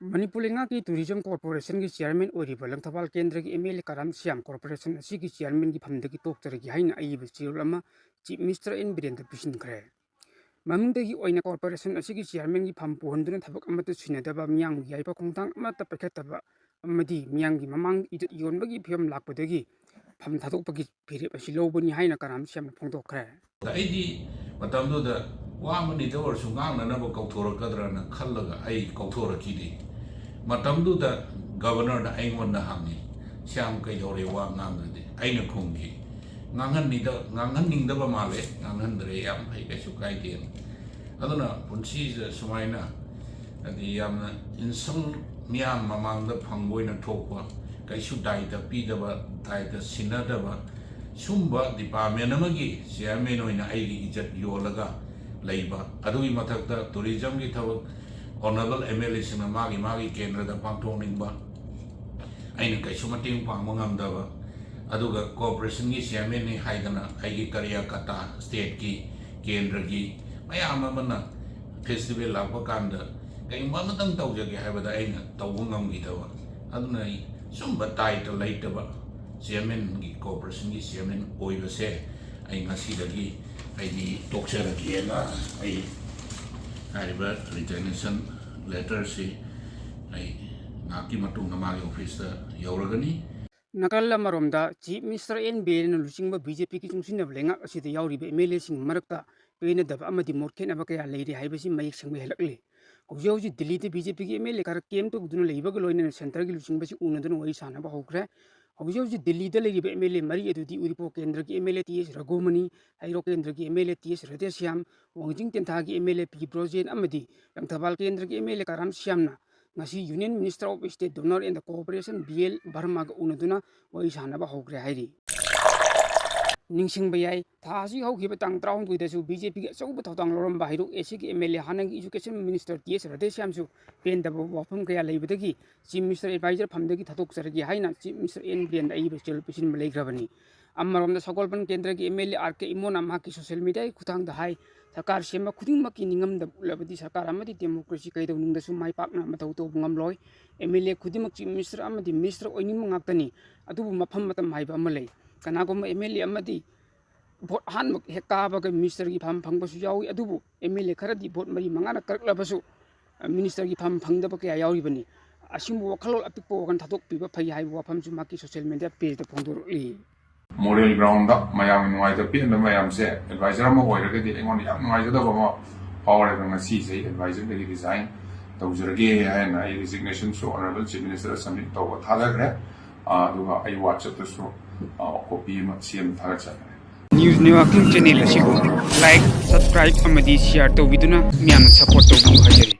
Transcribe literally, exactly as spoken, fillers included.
ꯃꯅꯤꯄꯨꯔ ꯂꯩꯉꯥꯛꯀꯤ Tourism Corporationꯒꯤ chairman ꯑꯣꯏꯔꯤꯕ ꯂꯪꯊꯕꯥꯜ ꯀꯦꯟꯗ꯭ꯔꯒꯤ MLA ꯀꯔꯥꯝ ꯁ꯭ꯌꯥꯝ corporation ꯑꯁꯤꯒꯤ chairmanꯒꯤ ꯐꯝꯗꯒꯤ ꯇꯣꯛꯆꯔꯒꯦ ꯍꯥꯏꯅ ꯑꯏꯕ ꯆꯦꯔꯣꯜ ꯑꯃ Chief Minister ꯑꯦꯟ ꯕꯤꯔꯦꯟꯗ ꯄꯤꯁꯤꯟꯈ꯭ꯔꯦ꯫ ꯃꯃꯤꯡꯗꯒꯤ ꯑꯣꯏꯅ corporation ꯑꯁꯤꯒꯤ chairmanꯒꯤ ꯐꯝ ꯄꯨꯍꯟꯗꯨꯅ ꯊꯕꯛ ꯑꯃꯠꯇ ꯁꯤꯟꯅꯗꯕ, ꯃꯤꯌꯥꯝꯒꯤ ꯌꯥꯏꯐ ꯈꯣꯡꯊꯥꯡ ꯑꯃꯠꯇ ꯄꯥꯏꯈꯠꯇꯕ ꯑꯃꯗꯤ ꯃꯤꯌꯥꯝꯒꯤ ꯃꯃꯥꯡꯗ ꯏꯖꯠ ꯌꯣꯟꯕꯒꯤ ꯐꯤꯕꯝ ꯂꯥꯛꯄꯗꯒꯤ ꯐꯝ ꯊꯥꯗꯣꯛꯄꯒꯤ ꯐꯤꯔꯦꯞ ꯑꯁꯤ ꯂꯧꯕꯅꯤ ꯍꯥꯏꯅ ꯀꯔꯥꯝ ꯁ꯭ꯌꯥꯝꯅ ꯐꯣꯡꯗꯣꯛꯈ꯭ꯔꯦ꯫ ꯑꯩꯗꯤ ꯃꯇꯝꯗꯨꯗ ꯋꯥ ꯑꯃꯅꯤꯗ ꯑꯣꯏꯔꯁꯨ ꯉꯥꯡꯅꯅꯕ ꯀꯧꯊꯣꯔꯛꯀꯗ꯭ꯔꯅ ꯈꯜꯂꯒ ꯑꯩ ꯀꯧꯊꯣꯔꯛꯈꯤꯗꯦ꯫ ꯃꯇꯝꯗꯨꯗ governorꯅ ꯑꯩꯉꯣꯟꯗ ꯍꯪꯉꯤ, "ꯁ꯭ꯌꯥꯝ, ꯀꯩꯗꯧꯔꯦ ꯋꯥ ꯉꯥꯡꯗ꯭ꯔꯗꯤ?" ꯑꯩꯅ ꯈꯨꯝꯈꯤ, "ꯉꯥꯡꯍꯟꯅꯤꯡꯗ-, ꯉꯥꯡꯍꯟꯅꯤꯡꯗꯕ ꯃꯥꯜꯂꯦ, ꯉꯥꯡꯍꯟꯗ꯭ꯔꯦ, ꯌꯥꯝ ꯐꯩ, ꯀꯩꯁꯨ ꯀꯥꯏꯗꯦꯅ"꯫ ꯑꯗꯨꯅ ꯄꯨꯟꯁꯤꯁꯤꯗ ꯁꯨꯃꯥꯏꯅ, ꯍꯥꯏꯗꯤ, ꯌꯥꯝꯅ insult, ꯃꯤꯌꯥꯝ ꯃꯃꯥꯡꯗ ꯐꯪꯕ ꯑꯣꯏꯅ ꯊꯣꯛꯄ, ꯀꯩꯁꯨ ꯗꯥꯏꯇ ꯄꯤꯗꯕ, ꯗꯥꯏꯇ ꯁꯤꯟꯅꯗꯕ, ꯁꯨꯝꯕ department ꯑꯃꯒꯤ chairman ꯑꯣꯏꯅ ꯑꯩꯒꯤ ꯏꯖꯠ ꯌꯣꯜꯂꯒ ꯂꯩꯕ, ꯑꯗꯨꯒꯤ ꯃꯊꯛꯇ tourismꯒꯤ ꯊꯕꯛ honourable MLAꯁꯤꯡꯅ ꯃꯥꯒꯤ ꯃꯥꯒꯤ ꯀꯦꯟꯗ꯭ꯔꯗ ꯄꯥꯡꯊꯣꯛꯅꯤꯡꯕ, ꯑꯩꯅ ꯀꯩꯁꯨ ꯃꯇꯦꯡ ꯄꯥꯡꯕ ꯉꯝꯗꯕ, ꯑꯗꯨꯒ corporationꯒꯤ chairmanꯅꯤ ꯍꯥꯏꯗꯅ ꯑꯩꯒꯤ ꯀꯔꯤꯌꯥꯀꯇꯥ stateꯀꯤ, ꯀꯦꯟꯗ꯭ꯔꯒꯤ ꯃꯌꯥꯝ ꯑꯃꯅ festival ꯂꯥꯛꯄ ꯀꯥꯟꯗ ꯀꯩꯒꯨꯝꯕ ꯑꯃꯇꯪ ꯇꯧꯖꯒꯦ ꯍꯥꯏꯕꯗ ꯑꯩꯅ ꯇꯧꯕ ꯉꯝꯈꯤꯗꯕ, ꯑꯗꯨꯅ ꯑꯩ ꯁꯨꯝꯕ ꯗꯥꯏꯇ ꯂꯩꯇꯕ chairmanꯒꯤ, corporationꯒꯤ chairman ꯑꯣꯏꯕꯁꯦ ꯑꯩ ꯉꯁꯤꯗꯒꯤ ꯑꯩꯗꯤ ꯇꯣꯛꯆꯔꯒꯦꯅ ꯑꯩ ꯍꯥꯏꯔꯤꯕ resignation letterꯁꯤ ꯑꯩ ꯉꯥꯏꯍꯥꯛꯀꯤ ꯃꯇꯨꯡꯗ ꯃꯥꯒꯤ officeꯇ ꯌꯧꯔꯒꯅꯤ꯫ ꯅꯥꯀꯜ ꯑꯃꯔꯣꯝꯗ Chief Minister ꯑꯦꯟ ꯕꯤꯔꯦꯟꯅ ꯂꯨꯆꯤꯡꯕ BJPꯒꯤ ꯆꯨꯡꯁꯤꯟꯅꯕ ꯂꯩꯉꯥꯛ ꯑꯁꯤꯗ ꯌꯥꯎꯔꯤꯕ MLAꯁꯤꯡ ꯃꯔꯛꯇ ꯄꯦꯟꯅꯗꯕ ꯑꯃꯗꯤ ꯃꯣꯠ ꯈꯦꯠꯅꯕ ꯀꯌꯥ ꯂꯩꯔꯤ ꯍꯥꯏꯕꯁꯤ ꯃꯌꯦꯛ ꯁꯦꯡꯅ ꯍꯦꯜꯂꯛꯂꯤ꯫ ꯍꯧꯖꯤꯛ ꯍꯧꯖꯤꯛ ꯗꯤꯜꯂꯤꯗ BJPꯒꯤ MLA ꯈꯔ camp ꯇꯧꯗꯨꯅ ꯂꯩꯕꯒ ꯂꯣꯏꯅꯅ centreꯒꯤ ꯂꯨꯆꯤꯡꯕꯁꯤ ꯎꯅꯗꯨꯅ ꯋꯥꯔꯤ ꯁꯥꯟꯅꯕ ꯍꯧꯈ꯭ꯔꯦ꯫ ꯍꯧꯖꯤꯛ ꯍꯧꯖꯤꯛ ꯗꯤꯜꯂꯤꯗ ꯂꯩꯔꯤꯕ MLA ꯃꯔꯤ ꯑꯗꯨꯗꯤ ꯎꯔꯤꯄꯣꯛ ꯀꯦꯟꯗ꯭ꯔꯒꯤ MLA ꯇꯤ ꯑꯦꯁ ꯔꯘꯨꯃꯅꯤ, ꯍꯩꯔꯣꯛ ꯀꯦꯟꯗ꯭ꯔꯒꯤ MLA ꯇꯤ ꯑꯦꯁ ꯔꯙꯦꯁ꯭ꯌꯥꯝ, ꯋꯥꯡꯖꯤꯡ ꯇꯦꯟꯊꯥꯒꯤ MLA ꯄꯤ ꯕ꯭ꯔꯣꯖꯦꯟ ꯑꯃꯗꯤ ꯂꯪꯊꯕꯥꯜ ꯀꯦꯟꯗ꯭ꯔꯒꯤ MLA ꯀꯔꯥꯝ ꯁ꯭ꯌꯥꯝꯅ ꯉꯁꯤ Union Minister of State Donor and Cooperation B L ꯕꯔꯃꯥꯒ ꯎꯅꯗꯨꯅ ꯋꯥꯔꯤ ꯁꯥꯟꯅꯕ ꯍꯧꯈ꯭ꯔꯦ ꯍꯥꯏꯔꯤ꯫ ꯅꯤꯡꯁꯤꯡꯕ ꯌꯥꯏ, ꯊꯥ ꯑꯁꯤ ꯍꯧꯈꯤꯕ ꯇꯥꯡ ꯇꯔꯥꯍꯨꯝꯗꯣꯏꯗꯁꯨ BJPꯒꯤ ꯑꯆꯧꯕ ꯊꯧꯗꯥꯡ ꯂꯧꯔꯝꯕ ꯍꯩꯔꯣꯛ ꯑꯦꯁꯤꯒꯤ MLA ꯍꯥꯟꯅꯒꯤ Education Minister ꯇꯤ ꯑꯦꯁ ꯔꯙꯦꯁ꯭ꯌꯥꯝꯁꯨ ꯄꯦꯟꯗꯕ ꯋꯥꯐꯝ ꯀꯌꯥ ꯂꯩꯕꯗꯒꯤ Chief Minister advisor ꯐꯝꯗꯒꯤ ꯊꯥꯗꯣꯛꯆꯔꯒꯦ ꯍꯥꯏꯅ Chief Minister ꯑꯦꯟ ꯕꯤꯔꯦꯟꯗ ꯑꯏꯕ ꯆꯦꯔꯣꯜ ꯄꯤꯁꯤꯟꯕ ꯂꯩꯈ꯭ꯔꯕꯅꯤ꯫ ꯑꯃꯔꯣꯝꯗ ꯁꯒꯣꯜꯕꯟ ꯀꯦꯟꯗ꯭ꯔꯒꯤ M L A R K ꯏꯃꯣꯅ ꯃꯍꯥꯛꯀꯤ social media ꯒꯤ ꯈꯨꯠꯊꯥꯡꯗ ꯍꯥꯏ, ꯁꯔꯀꯥꯔ ꯁꯦꯝꯕ ꯈꯨꯗꯤꯡꯃꯛꯀꯤ ꯅꯤꯡꯉꯝꯗꯕ ꯎꯠꯂꯕꯗꯤ ꯁꯔꯀꯥꯔ ꯑꯃꯗꯤ democracy ꯀꯩꯗꯧꯅꯨꯡꯗꯁꯨ ꯃꯥꯏ ꯄꯥꯛꯅ ꯃꯊꯧ ꯇꯧꯕ ꯉꯝꯂꯣꯏ꯫ M L A ꯈꯨꯗꯤꯡꯃꯛ chief minister ꯑꯃꯗꯤ minister ꯑꯣꯏꯅꯤꯡꯕ ꯉꯥꯛꯇꯅꯤ꯫ ꯑꯗꯨꯕꯨ ꯃꯐꯝ ꯃꯇꯝ ꯍꯥꯏꯕ ꯑꯃ ꯂꯩ꯫ ꯀꯅꯥꯒꯨꯝꯕ M L A ꯑꯃꯗꯤ vote ꯑꯍꯥꯟꯕ ꯍꯦꯛ ꯀꯥꯕꯒ minister ꯒꯤ ꯐꯝ ꯐꯪꯕꯁꯨ ꯌꯥꯎꯏ, ꯑꯗꯨꯕꯨ M L A ꯈꯔꯗꯤ vote ꯃꯔꯤ ꯃꯉꯥꯅ ꯀꯛꯂꯕꯁꯨ, ꯑ, minister ꯒꯤ ꯐꯝ ꯐꯪꯗꯕ ꯀꯌꯥ ꯌꯥꯎꯔꯤꯕꯅꯤ꯫ ꯑꯁꯤꯒꯨꯝꯕ ꯋꯥꯈꯜꯂꯣꯟ ꯑꯄꯤꯛꯄ ꯋꯥꯈꯜ ꯊꯥꯗꯣꯛꯄꯤꯕ ꯐꯩ ꯍꯥꯏꯕ ꯋꯥꯐꯝꯁꯨ ꯃꯍꯥꯛꯀꯤ social media page ꯇ ꯐꯣꯡꯗꯣꯔꯛꯂꯤ꯫ Moral ground ꯇ ꯃꯌꯥꯝꯒꯤ ꯅꯨꯡꯉꯥꯏꯇꯕ ꯄꯦꯟꯗꯕ ꯃꯌꯥꯝꯁꯦ advisor ꯑꯃ ꯑꯣꯏꯔꯒꯗꯤ ꯑꯩꯉꯣꯟꯗ ꯌꯥꯝ ꯅꯨꯡꯉꯥꯏꯖꯗꯕ ꯑꯃ ꯐꯥꯎꯔꯦ꯫ ꯑꯗꯨꯅ ꯉꯁꯤꯁꯦ ꯑꯩ advisor ꯗꯒꯤ resign ꯇꯧꯖꯔꯒꯦ ꯍꯥꯏꯅ ꯑꯩ resignation ꯁꯨ honourable chief minister ꯗ submit ꯇꯧꯕ ꯊꯥꯖꯈ꯭ꯔꯦ꯫ ꯑ, ꯑꯗꯨꯒ ꯑꯩ WhatsApp ꯇꯁꯨ, ꯑ, copy ꯑꯃ ꯁꯦꯝ ꯊꯥꯒꯠꯆꯈ꯭ꯔꯦ꯫ News Networking channel ꯑꯁꯤꯕꯨ like, subscribe ꯑꯃꯗꯤ share ꯇꯧꯕꯤꯗꯨꯅ ꯃꯤꯌꯥꯝꯅ support ꯇꯧꯕꯤꯌꯨ ꯍꯥꯏꯖꯔꯤ꯫